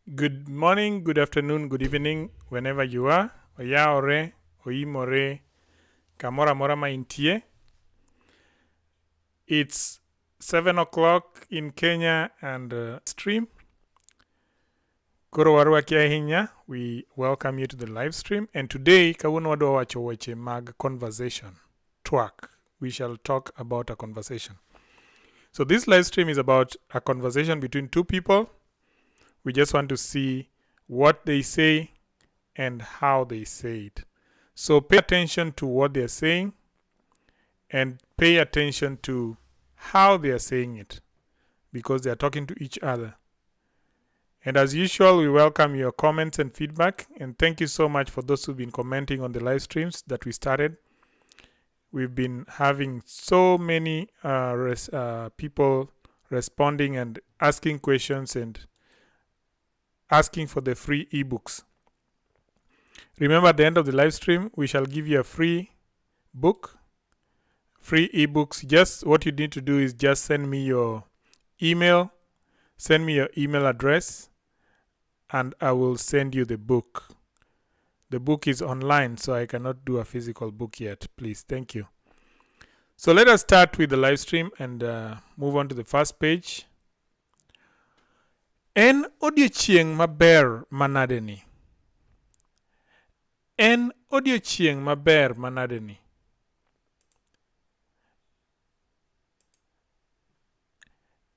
Good morning, good afternoon, good evening, whenever you are. Oyawore, oimore, kamoro amora ma intie. It's 7 o'clock in Kenya and stream. Koro warwaki ahinya. We welcome you to the live stream. And today, kawuono wadwa wacho weche mag conversation. Twak. We shall talk about a conversation. So this live stream is about a conversation between two people. We just want to see what they say and how they say it. So pay attention to what they're saying and pay attention to how they are saying it because they are talking to each other. And as usual, we welcome your comments and feedback. And thank you so much for those who've been commenting on the live streams that we started. We've been having so many people responding and asking questions and asking for the free ebooks. Remember, at the end of the live stream, we shall give you a free book, free ebooks. Just what you need to do is just send me your email, send me your email address, and I will send you the book. The book is online, so I cannot do a physical book yet. Please, thank you. So let us start with the live stream and move on to the first page. En odiechieng' maber manade ni? En odiechieng' maber manade ni?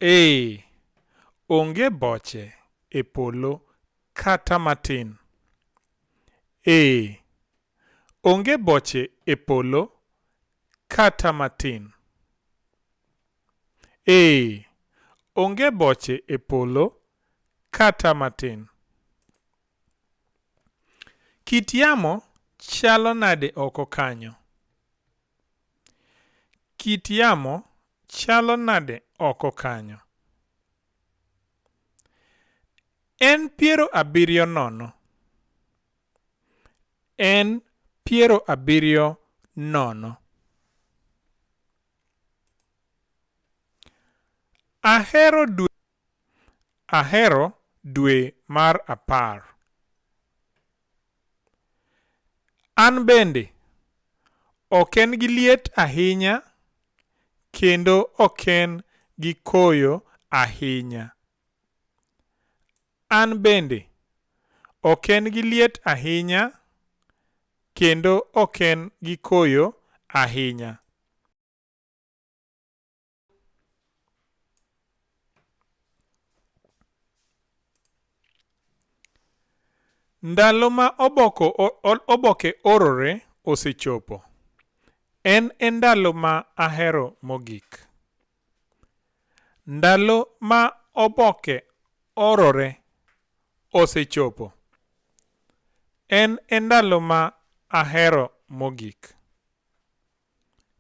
Ee, onge boche e polo kata matin. Ee, onge boche e polo kata matin. Ee, onge boche e polo kata matin. Kit yamo chalo nade oko kanyo? Kit yamo chalo nade oko kanyo? En piero abiriyo nono. En piero abiriyo nono. Ahero dwe ahero dwe mar apar. An bende. Ok en gi liet ahinya kendo ok en gi koyo ahinya. An bende. Ok en gi liet ahinya kendo ok en gi koyo ahinya. Ndalo ma oboko oboke orore osechopo. En e ndalo ma ahero mogik. Ndalo ma oboke orore osechopo. En e ndalo ma ahero mogik.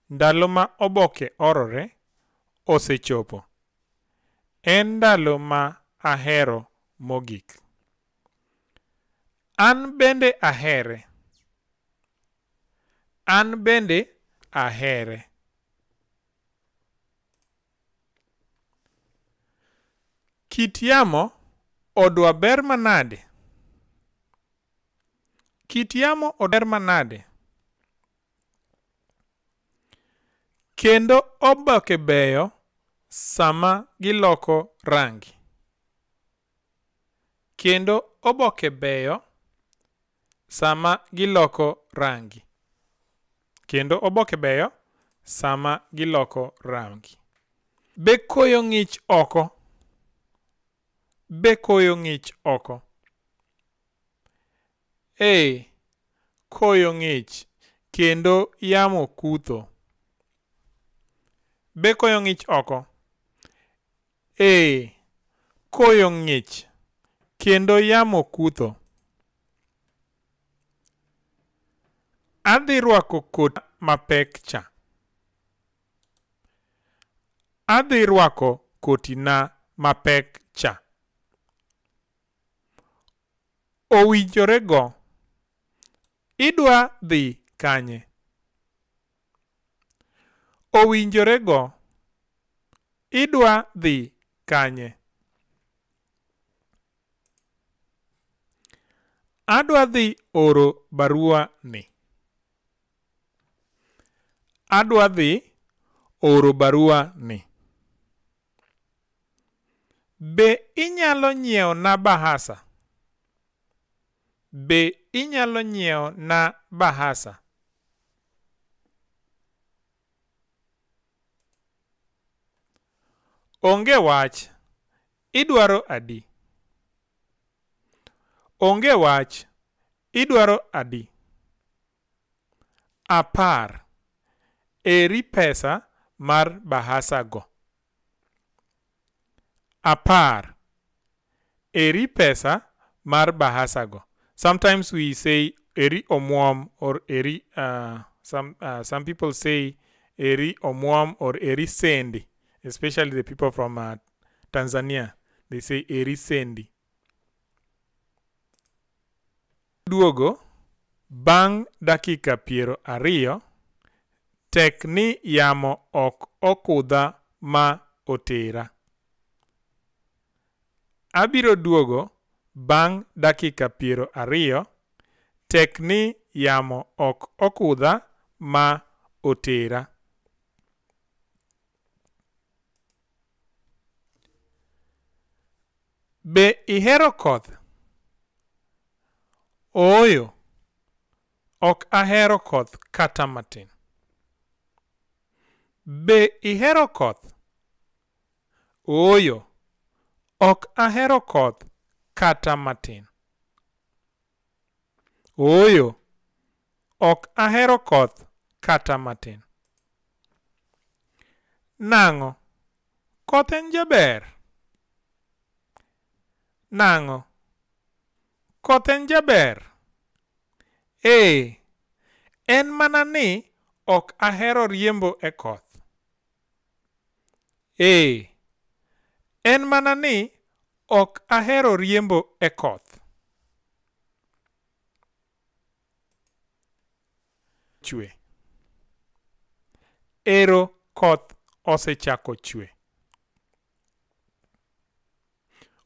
Ndalo ma oboke orore osechopo. En ndalo ma ahero mogik. An bende ahere. An bende ahere. Kit yamo odwa ber manade? Kit yamo ber manade? Kendo oboke beyo sama giloko rangi. Kendo oboke beyo sama giloko rangi. Kendo oboke beyo sama giloko rangi. Be koyo ng'ich oko? Be koyo ng'ich oko? Ee, koyo ng'ich kendo yamo kutho. Be koyo ng'ich oko? Ee, koyo ng'ich kendo yamo kutho. Adhi rwako koti mapek cha. Adhi rwako koti na mapek cha. Owinjore go. Idwa dhi kanye? Owinjore go. Idwa dhi kanye? Adwa dhi oro barua ni. Adwa dhi oro barua ni. Be inyalo nyiewo na bahasa? Be inyalo nyiewo na bahasa? Onge wach, idwaro adi? Onge wach, idwaro adi? Apar. Eri pesa mar bahasa go. Apar. Eri pesa mar bahasa go. Sometimes we say eri omuom or eri some people say eri omuom or eri sendi, especially the people from Tanzania. They say eri sendi. Duogo bang' dakika piero ariyo, tek ni yamo ok okudha ma otera. Abiro duogo bang' dakika piero ariyo, tek ni yamo ok okudha ma otera. Be ihero koth? Ooyo, ok ahero koth kata matin. Be ihero koth? Ooyo, ok ahero koth kata matin. Ooyo, ok ahero koth kata matin. Nang'o? Koth en jaber. Nang'o? Koth en jaber. Ee, en mana ni ok ahero riembo e koth. Ee, en mana ni ok ahero riembo e koth. Chwe. Ero koth osechako chwe.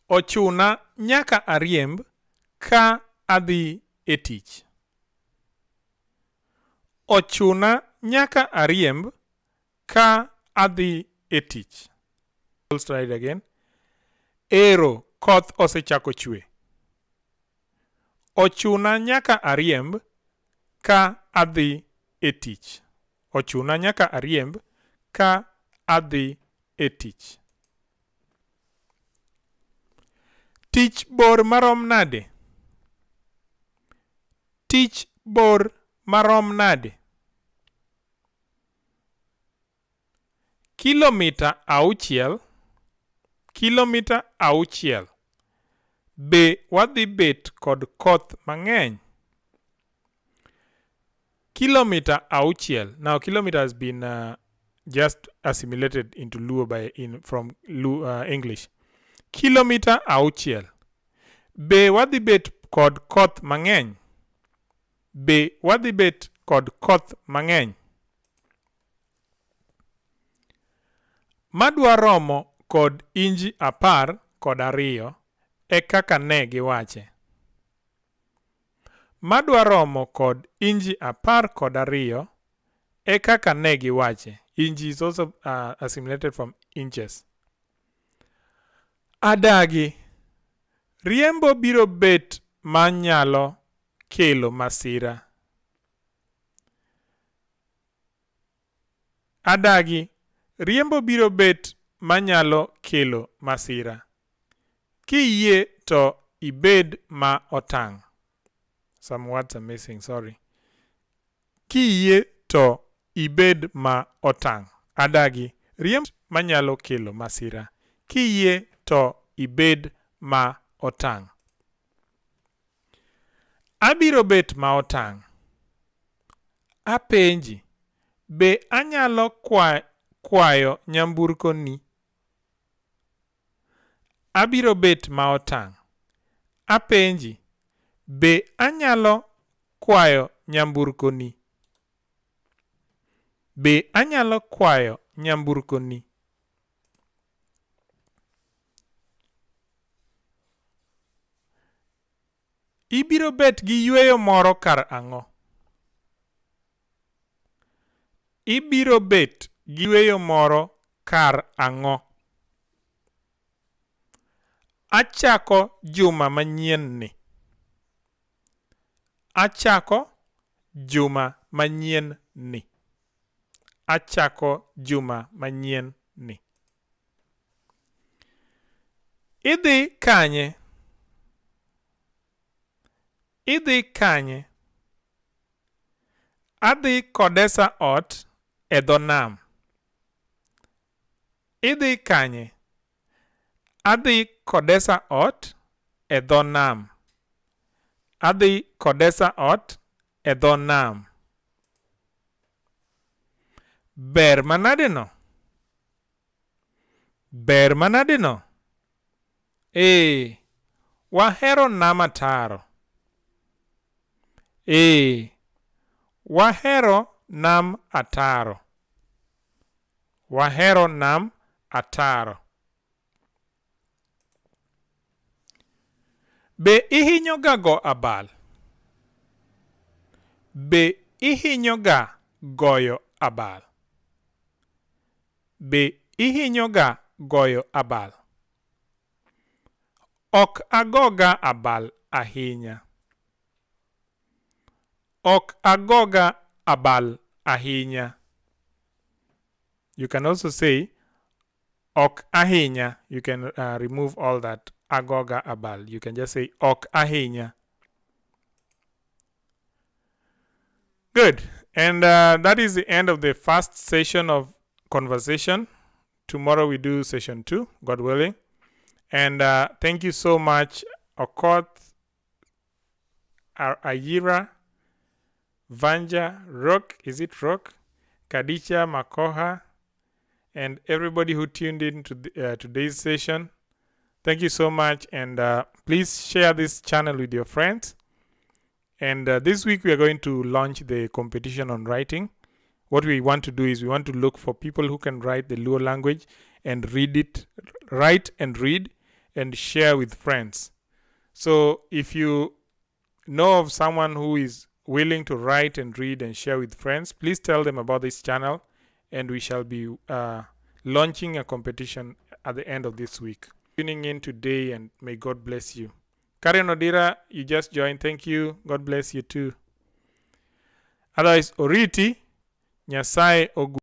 Ochuna nyaka ariemb ka adhi e tich. Ochuna nyaka ariemb ka adhi e tich. Let's try it again. Ero koth osechako chwe. Ochuna nyaka ariemb ka adhi e tich. Ochuna nyaka ariemb ka adhi e tich. Tich bor marom nade? Tich bor marom nade? Kilomita auchiel, kilomita auchiel. Be wadhi bet kod koth mang'eny? Kilomita auchiel. Now kilometer has been just assimilated into Luo by in from Luo, English. Kilomita auchiel. Be wadhi bet kod koth mang'eny? Be wadhi bet kod koth mang'eny? Madwa romo kod inji apar kod ariyo e kaka ne giwache. Madwa romo kod inji apar kod ariyo e kaka ne giwache. Inji is also assimilated from inches. Adagi. Riembo biro bet manyalo kelo masira. Adagi. Riembo biro bet manyalo kelo masira. Kiyie to ibed ma otang'. Some words are missing, sorry. Kiyie to ibed ma otang'. Adagi. Riembo manyalo kelo masira. Kiyie to ibed ma otang'. Abiro bet ma otang'. Apenji, be anyalo kwayo nyamburko ni? Abiro bet ma otang'. Apenji, be anyalo kwayo nyamburko ni? Be anyalo kwayo nyamburko ni? Ibiro bet gi yueyo moro kar ang'o? Ibiro bet gi yueyo moro kar ang'o? Achako juma manyien ni. Achako juma manyien ni. Achako juma manyien ni. Idhi kanye? Idhi kanye? Adhi kodesa ot e dho nam. Idhi kanye? Adhi kodesa ot e dho nam. Adhi kodesa ot e dho nam. Ber manade no? Ber manade no? Ee, wahero nam ataro. Ee, wahero nam ataro. Wahero nam ataro. Be ihinyo ga go abal? Be ihinyo ga goyo abal? Be ihinyo ga goyo abal? Ok agoga abal ahinya. Ok agoga abal ahinya. You can also say ok ahinya. You can remove all that agoga abal. You can just say ok ahinya. Good. And that is the end of the first session of conversation. Tomorrow we do session 2, God willing. And thank you so much, Okoth, Ayira, Vanja, Rock, is it Rock? Kadicha, Makoha, and everybody who tuned in to today's session. Thank you so much. And please share this channel with your friends. And this week we are going to launch the competition on writing. What we want to do is we want to look for people who can write the Luo language and read it, write and read, and share with friends. So if you know of someone who is willing to write and read and share with friends, please tell them about this channel, and we shall be launching a competition at the end of this week. Tuning in today, and may God bless you. Karen Odira, you just joined. Thank you. God bless you too. Otherwise, Oriti, Nyasaye ogu.